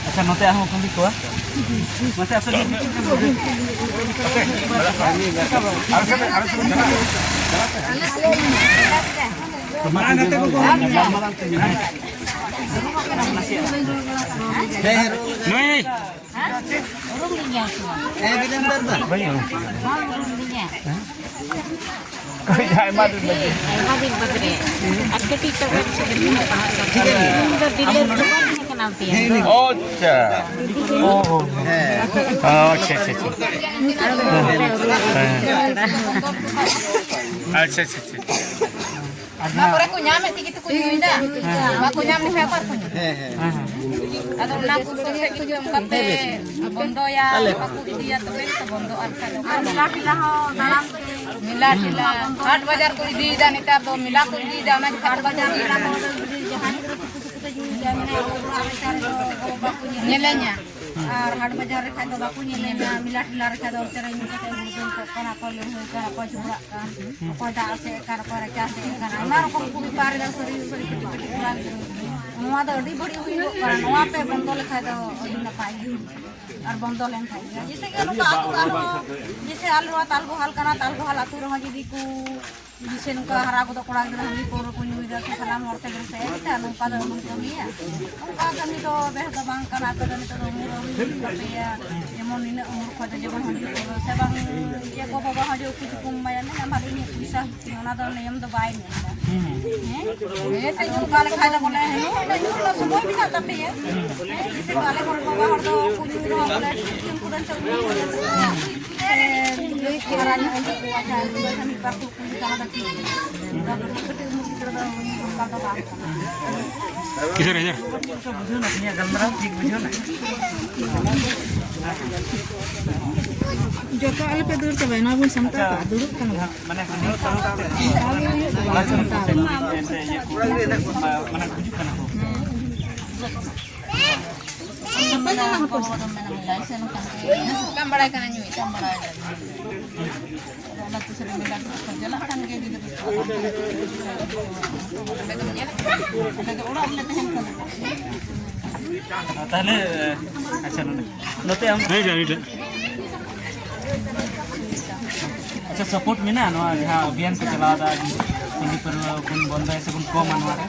ᱟᱪᱪᱷᱟ, ᱱᱚᱛᱮ ᱟᱨᱦᱚᱸ ᱠᱩᱞᱤ ᱠᱚᱣᱟ᱾ ᱢᱟᱥᱮ ᱟᱯᱮ ᱫᱚ ᱪᱮᱫ ᱯᱮ ᱵᱩᱡᱷᱟᱹᱣ? ᱦᱮᱸ, ᱩᱨᱩᱢ ᱞᱤᱧ ᱜᱮᱭᱟ ᱥᱮ ᱵᱟᱝ? ᱦᱮᱸ, ᱵᱤᱨᱮᱱᱫᱚᱨ ᱫᱟ᱾ ᱵᱟᱢ ᱩᱨᱩᱢ ᱞᱤᱧᱟ? ᱦᱮᱸ? ᱟᱭᱢᱟ ᱫᱤᱱ ᱵᱟᱫᱽ᱾ ᱟᱭᱢᱟ ᱫᱤᱱ ᱵᱟᱫᱽ ᱨᱮ᱾ ᱟᱨ ᱠᱟᱹᱴᱤᱡ ᱛᱚᱵᱮ ᱥᱮ ᱫᱤᱱ ᱫᱚ ᱯᱟᱲᱦᱟᱜ ᱠᱟᱱ ᱛᱟᱦᱮᱸ᱾ ᱤᱧ ᱫᱚ ᱵᱤᱞᱟᱹᱛ ᱫᱚ ᱵᱟᱝ ᱛᱟᱦᱮᱸ ᱠᱟᱱᱟ ᱛᱤᱧ᱾ ᱚ, ᱟᱪᱪᱷᱟ᱾ ᱚ, ᱦᱮᱸ᱾ ᱟᱪᱪᱷᱟ, ᱟᱪᱪᱷᱟ, ᱟᱪᱪᱷᱟ᱾ ᱦᱮᱸ᱾ ᱟᱪᱪᱷᱟ, ᱟᱪᱪᱷᱟ, ᱟᱪᱪᱷᱟ᱾ ᱚᱱᱟ ᱠᱚᱨᱮ ᱠᱚ ᱧᱟᱢᱮᱫ ᱛᱮᱜᱮ ᱛᱚᱠᱚ ᱧᱩᱭᱫᱟ᱾ ᱵᱟᱠᱚ ᱧᱟᱢ ᱞᱮᱠᱷᱟᱱ ᱚᱠᱟ ᱨᱮᱠᱚ ᱧᱩᱭᱟ? ᱦᱮᱸ, ᱦᱮᱸ᱾ ᱟᱫᱚ ᱚᱱᱟ ᱠᱚ ᱥᱚᱸᱜᱮ ᱠᱚ ᱡᱚᱢ ᱠᱟᱛᱮ ᱵᱚᱱᱫᱚᱭᱟ, ᱵᱟᱠᱚ ᱤᱫᱤᱭᱟ, ᱛᱚᱵᱮ ᱜᱮᱛᱚ ᱵᱚᱱᱫᱚᱜᱼᱟ᱾ ᱟᱨ ᱵᱟᱠᱷᱟᱱ ᱫᱚ ᱚᱠᱟ ᱨᱮ? ᱢᱮᱞᱟ ᱴᱷᱮᱞᱟ, ᱦᱟᱴ ᱵᱟᱡᱟᱨ ᱠᱚ ᱤᱫᱤᱭᱮᱫᱟ, ᱱᱮᱛᱟᱨ ᱫᱚ ᱢᱮᱞᱟ ᱠᱚ ᱤᱫᱤᱭᱮᱫᱟ, ᱚᱱᱟ ᱡᱚᱠᱷᱟᱡ ᱫᱚ ᱵᱟᱠᱚ ᱤᱫᱤᱭᱮᱫᱟ᱾ ᱡᱟᱦᱟᱸᱭ ᱜᱤᱫᱽᱨᱟᱹ ᱠᱚ ᱪᱩᱠᱩ ᱪᱩᱠᱩ ᱛᱮ ᱧᱩᱭᱮᱫᱟ, ᱢᱮᱱᱟ ᱚᱲᱟᱜ ᱨᱮ ᱪᱟᱨᱮ ᱫᱚ ᱵᱟᱠᱚ ᱧᱮᱞᱮᱧᱟ᱾ ᱧᱮᱞᱮᱧᱟ᱾ ᱟᱨ ᱦᱟᱴ ᱵᱟᱡᱟᱨ ᱨᱮ ᱠᱷᱟᱡ ᱫᱚ ᱵᱟᱠᱚ ᱧᱮᱞᱮᱧᱟ, ᱢᱮᱞᱟ ᱴᱷᱮᱞᱟ ᱨᱮ ᱠᱷᱟᱡ ᱫᱚ ᱚᱱᱛᱮ ᱨᱮ ᱧᱩ ᱠᱟᱛᱮ ᱦᱩᱲᱫᱟᱹᱝ ᱠᱚᱜ ᱠᱟᱱᱟ, ᱚᱠᱚᱭ ᱞᱟᱹᱲᱦᱟᱹᱭ ᱠᱟᱱᱟ, ᱚᱠᱚᱭ ᱡᱷᱚᱜᱽᱲᱟᱜ ᱠᱟᱱ, ᱚᱠᱚᱭ ᱫᱟᱜ ᱥᱮᱫ ᱠᱟᱱ, ᱚᱠᱚᱭ ᱨᱟᱪᱟ ᱥᱮᱫ ᱠᱟᱱ, ᱟᱭᱢᱟ ᱨᱚᱠᱚᱢ ᱠᱚ ᱵᱮᱯᱟᱨ ᱮᱫᱟ, ᱥᱟᱹᱨᱤ ᱥᱟᱹᱨᱤ ᱠᱟᱹᱴᱤᱡ ᱠᱟᱹᱴᱤᱡ ᱠᱚᱲᱟ ᱜᱤᱫᱽᱨᱟᱹ᱾ ᱱᱚᱣᱟ ᱫᱚ ᱟᱹᱰᱤ ᱵᱟᱹᱲᱤᱡ ᱦᱩᱭᱩᱜᱚᱜ ᱠᱟᱱᱟ, ᱱᱚᱣᱟ ᱯᱮ ᱵᱚᱱᱫᱚ ᱞᱮᱠᱷᱟᱡ ᱫᱚ ᱟᱹᱰᱤ ᱱᱟᱯᱟᱭ ᱜᱮ ᱦᱩᱭᱩᱜᱼᱟ᱾ ᱟᱨ ᱵᱚᱱᱫᱚ ᱞᱮᱱᱠᱷᱟᱡ ᱜᱮ᱾ ᱡᱮᱭᱥᱮ ᱠᱤ ᱱᱚᱝᱠᱟ ᱟᱹᱛᱩ ᱚᱲᱟᱜ ᱨᱮᱦᱚᱸ, ᱡᱮᱭᱥᱮ ᱟᱞᱮ ᱱᱚᱣᱟ ᱛᱟᱞᱜᱳᱦᱟᱞ ᱠᱟᱱᱟ, ᱛᱟᱞᱜᱳᱦᱟᱞ ᱟᱹᱛᱩ ᱨᱮᱦᱚᱸ ᱡᱩᱫᱤ ᱠᱚ, ᱡᱮᱭᱥᱮ ᱱᱚᱝᱠᱟ ᱦᱟᱨᱟ ᱠᱚᱫᱚ ᱠᱚᱲᱟ ᱜᱤᱫᱽᱨᱟᱹ ᱦᱟᱺᱰᱤ ᱯᱟᱹᱣᱨᱟᱹ ᱠᱚ ᱧᱩᱭᱮᱫᱟ, ᱥᱮ ᱥᱟᱱᱟᱢ ᱦᱚᱲ ᱛᱮᱵᱚᱱ ᱥᱮᱫ ᱮᱫᱟ, ᱱᱚᱝᱠᱟ ᱫᱚ ᱟᱞᱚᱢ ᱠᱟᱹᱢᱤᱭᱟ᱾ ᱱᱚᱝᱠᱟ ᱠᱟᱹᱢᱤ ᱫᱚ ᱵᱮᱥ ᱫᱚ ᱵᱟᱝ ᱠᱟᱱᱟ᱾ ᱟᱯᱮ ᱫᱚ ᱱᱤᱛᱚᱜ ᱫᱚ ᱩᱢᱩᱞ ᱟᱹᱣᱨᱤ ᱦᱩᱭᱩᱜ ᱛᱟᱯᱮᱭᱟ, ᱡᱮᱢᱚᱱ ᱱᱤᱱᱟᱹᱜ ᱩᱢᱩᱞ ᱠᱷᱚᱱ ᱫᱚ ᱡᱮᱢᱚᱱ ᱦᱟᱺᱰᱤ ᱯᱟᱹᱣᱨᱟᱹ ᱥᱮ ᱵᱟᱝ, ᱡᱮ ᱜᱚ ᱵᱟᱵᱟ ᱦᱚᱸ ᱡᱮ ᱩᱠᱩ ᱪᱩᱠᱩᱢ ᱮᱢᱟᱭᱟ, ᱢᱮᱱᱟ ᱵᱷᱟᱜᱮ ᱧᱚᱜ ᱯᱚᱭᱥᱟ ᱦᱩᱭᱩᱜ ᱛᱤᱧᱟ, ᱚᱱᱟ ᱫᱚ ᱱᱤᱭᱚᱢ ᱫᱚ ᱵᱟᱭ ᱢᱮᱱ ᱮᱫᱟ᱾ ᱦᱮᱸ? ᱟᱫᱚ ᱚᱱᱠᱟ ᱞᱮᱠᱷᱟᱡ ᱫᱚ ᱵᱚᱞᱮ, ᱦᱮᱸ, ᱥᱚᱢᱚᱭ ᱢᱮᱱᱟᱜ ᱛᱟᱯᱮᱭᱟ᱾ ᱦᱮᱸ, ᱡᱮᱭᱥᱮ ᱟᱞᱮ ᱦᱚᱲ ᱵᱟᱵᱟ ᱦᱚᱲ ᱫᱚ ᱩᱱᱠᱩ ᱧᱩ ᱨᱮᱦᱚᱸ ᱵᱚᱞᱮ ᱴᱷᱤᱠ ᱜᱮ, ᱩᱱᱠᱩ ᱫᱚ ᱱᱤᱛᱚᱜ ᱧᱩ ᱥᱮ ᱦᱟᱨᱟ ᱧᱚᱜ ᱮᱱ ᱛᱟᱠᱚᱣᱟ, ᱟᱪᱪᱷᱟ, ᱩᱱᱠᱩ ᱫᱚ ᱢᱤᱫ ᱵᱟᱨ ᱠᱚ ᱠᱩᱞᱤ ᱠᱟᱱᱟ, ᱫᱚ ᱴᱷᱤᱠ ᱜᱮᱭᱟ᱾ ᱟᱫᱚ ᱠᱟᱹᱴᱤᱡ ᱩᱢᱮᱨ ᱜᱤᱫᱽᱨᱟᱹ ᱫᱚ ᱚᱱᱠᱟ ᱫᱚ ᱵᱟᱝ ᱠᱟᱱᱟ᱾ ᱠᱤᱥᱳᱨ, ᱠᱤᱥᱳᱨ᱾ ᱪᱮᱫ ᱞᱮᱠᱟ ᱵᱩᱡᱷᱟᱹᱣ ᱱᱟ ᱛᱮᱦᱮᱧᱟᱜ ᱜᱟᱞᱢᱟᱨᱟᱣ? ᱴᱷᱤᱠ ᱵᱩᱡᱷᱟᱹᱣ ᱱᱟ? ᱡᱚᱛᱚ ᱟᱞᱚᱯᱮ ᱫᱟᱹᱲ ᱪᱟᱵᱟᱭᱟ, ᱱᱚᱣᱟ ᱵᱚᱱ ᱥᱟᱢᱴᱟᱣ ᱠᱟᱜᱼᱟ, ᱫᱩᱲᱩᱵ ᱠᱟᱱᱟ ᱵᱚᱱ᱾ ᱢᱟᱱᱮ ᱦᱟᱺᱰᱤ ᱯᱟᱹᱣᱨᱟᱹ ᱠᱟᱛᱮ ᱚᱱᱠᱟ ᱜᱮ ᱦᱩᱭᱩᱜ ᱛᱟᱵᱚᱱᱟ᱾ ᱮᱱᱛᱮ ᱤᱭᱟᱹ ᱠᱚ, ᱢᱟᱱᱮ ᱜᱩᱡᱩᱜ ᱠᱟᱱᱟ ᱠᱚ᱾ ᱥᱟᱠᱟᱢ ᱵᱟᱲᱟᱭ ᱠᱟᱱᱟ ᱧᱩᱭ᱾ ᱥᱟᱠᱟᱢ ᱵᱟᱲᱟᱭ ᱠᱟᱱᱟ ᱧᱩᱭ᱾ ᱥᱟᱠᱟᱢ ᱵᱟᱲᱟᱭ ᱠᱟᱱᱟ ᱧᱩᱭ᱾ ᱟᱫᱚ ᱚᱱᱟ ᱛᱤᱥ ᱨᱮ ᱢᱮᱞᱟ ᱠᱚ ᱪᱟᱞᱟᱜ ᱠᱟᱱ ᱜᱮᱭᱟ ᱜᱤᱫᱽᱨᱟᱹ ᱠᱚ᱾ ᱚᱸᱰᱮ ᱫᱚ ᱚᱲᱟᱜ ᱨᱮᱞᱮ ᱛᱟᱦᱮᱱ ᱠᱟᱱᱟ᱾ ᱛᱟᱦᱞᱮ, ᱟᱪᱪᱷᱟ, ᱱᱚᱰᱮ, ᱱᱚᱛᱮ ᱟᱢ᱾ ᱦᱮᱸ, ᱦᱮᱸ, ᱦᱮᱸ᱾ ᱟᱪᱪᱷᱟ, support ᱢᱮᱱᱟᱜᱼᱟ ᱱᱚᱣᱟ ᱡᱟᱦᱟᱸ ᱚᱵᱷᱤᱭᱟᱱ ᱯᱮ ᱪᱟᱞᱟᱣ ᱮᱫᱟ, ᱦᱟᱺᱰᱤ ᱯᱟᱹᱣᱨᱟᱹ ᱵᱚᱱ ᱵᱚᱱᱫᱚᱭᱟ ᱥᱮ ᱵᱚᱱ ᱠᱚᱢᱟ ᱱᱚᱣᱟ ᱨᱮ?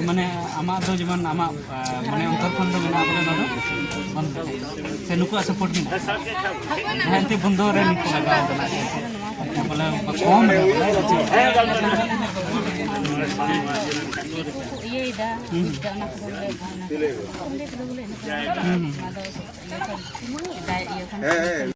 ᱢᱟᱱᱮ ᱟᱢᱟᱜ ᱫᱚ ᱡᱮᱢᱚᱱ ᱟᱢᱟᱜ, ᱟ, ᱢᱟᱱᱮ ᱚᱱᱛᱚᱨ ᱠᱷᱚᱱ ᱫᱚ ᱢᱮᱱᱟᱜᱼᱟ ᱵᱚᱞᱮ ᱱᱚᱣᱟ ᱫᱚ ᱵᱚᱱᱫᱚ, ᱥᱮ ᱱᱩᱠᱩᱣᱟᱜ ᱥᱟᱯᱳᱨᱴ ᱢᱮᱱᱟᱜᱼᱟ? ᱦᱮᱸ, ᱮᱱᱛᱮ ᱵᱚᱱᱫᱚ ᱨᱮ ᱱᱩᱠᱩ ᱞᱟᱜᱟᱣ ᱠᱟᱱᱟ ᱵᱚᱞᱮ ᱠᱚᱢ ᱨᱮ ᱵᱚᱞᱮ᱾ ᱤᱭᱟᱹᱭᱮᱫᱟ, ᱦᱩᱸ᱾ ᱵᱩᱡᱽ ᱮᱫᱟ, ᱚᱱᱟ ᱠᱚᱫᱚ ᱵᱚᱞᱮ ᱵᱟᱝ, ᱚᱸᱰᱮ ᱠᱚᱫᱚ ᱵᱚᱞᱮ ᱤᱱᱟᱹ ᱠᱚ ᱦᱩᱸ, ᱦᱩᱸ᱾ ᱚᱱᱟ ᱫᱚ ᱤᱭᱟᱹ ᱠᱷᱚᱱ, ᱤᱭᱟᱹ ᱠᱷᱚᱱ